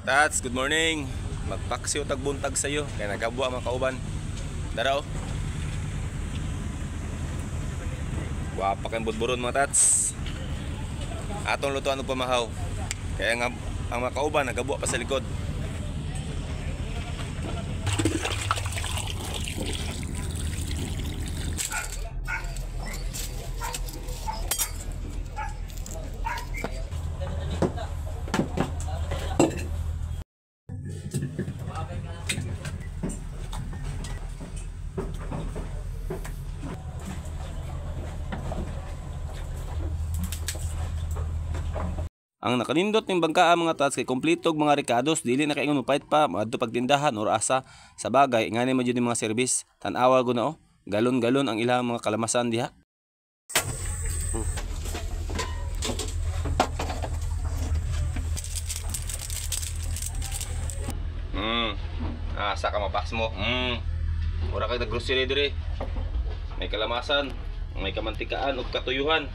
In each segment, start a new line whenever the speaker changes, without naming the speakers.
Tats, good morning. Magpaksiw tagbuntag sa iyo kay nagabwa mga kauban. Dara oh. Gwapa kay budburon mga tats. Atong lutuan og pamahaw. Kaya nga ang mga kauban nagabwa pa sa likod. Ang nakanindot ning bangkaa mga tats kay kompleto og mga rekados, dili na kaingon mopait pa moadto pagtindahan or asa sa bagay ngani man jud ning mga service. Tan-awa gud na oh, galon-galon ang ilang mga kalamasan diha. Asa ka mapas mo. Ora kay nag-grocery diri. May kalamasan, may kamantikaan ug katuyuhan.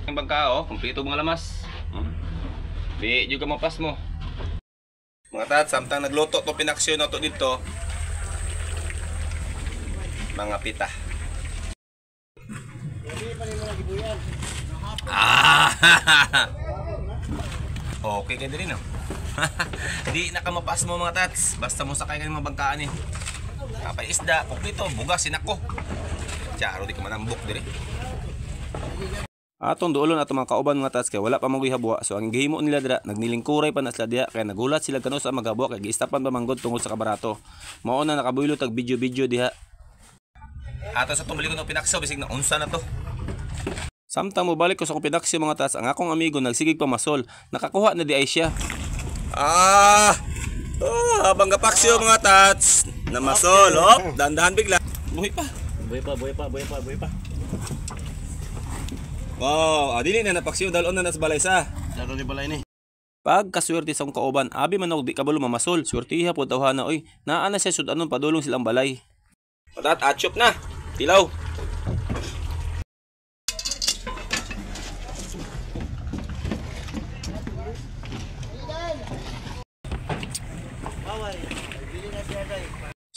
Ang bangka oh, kompleto mga lamas. Di jud ka mapas mo. Mga tats, samtang nagluto to pinaksyon na to dito. Mga pita. Ah! Okay kay diri no. Di na ka mapas mo mga tats. Basta mo sakay kay mga bangkaan ni. Kapay isda, kompleto, bugas sinako. Charo di ka manambok diri. Atong duolon atong mga kauban mga tats kay wala pa magoy habwa, so ang gihimo nila dira nagnilingkuray pa na sila diha kay nagulat sila kanu sa maghabwa kay giistapan pa manggod tungod sa kabarato. Mao na nakabuylo tag video-video diha. Ato sa tumbalik og pinakso bisig na unsa na to. Samtang mobalik ko sa akong pinaksyo mga tats, ang akong amigo nagsigig pa masol, nakakuha na di ay siya. Ah! Oh, habang gapaksyo mga tats, namasol, oh, dandahan bigla. Buhi pa.
Buhi pa, buhi pa, buhi pa, buhi pa.
Wow, dili na napaksiw dalon na nas balay sa.
Dalon ni balay ni.
Pagkaswerte sa akong kauban, abi man og di kabalo mamasol. Swertiha po tawhana oy. Naa na siya sud-anon padulong silang balay. Patat atchop na. Tilaw.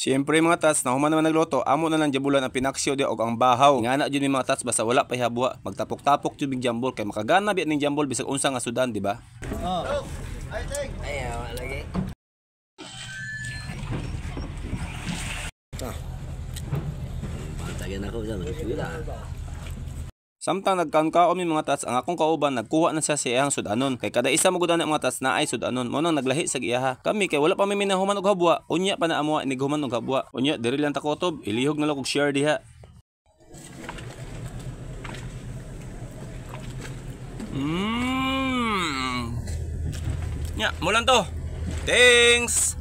Siyempre mga tats, nahuman naman nagluto, amo na lang jabulan ang pinaksyo di og ang bahaw. Ngana jud ni mga tats basta wala pay habwa, magtapok-tapok jud mig jambol kay makagana biya ning jambol bisag unsa nga sudan, di ba?
Oh. Ay, lagi. Ah. Pantagan ako sa mga.
Samtang nagkaon-kaon mi mga tats, ang akong kauban nagkuha na siya sa iyang sudanon. Kay kada isa magud ana mga tats naay sudanon. Mao nang naglahi sa iyaha. Kami kay wala pa mi minahuman og habwa, unya pa na amoa inighuman og habwa. Unya diri lang takotob, ilihog na lang og share diha. Nya, mo lang to. Thanks.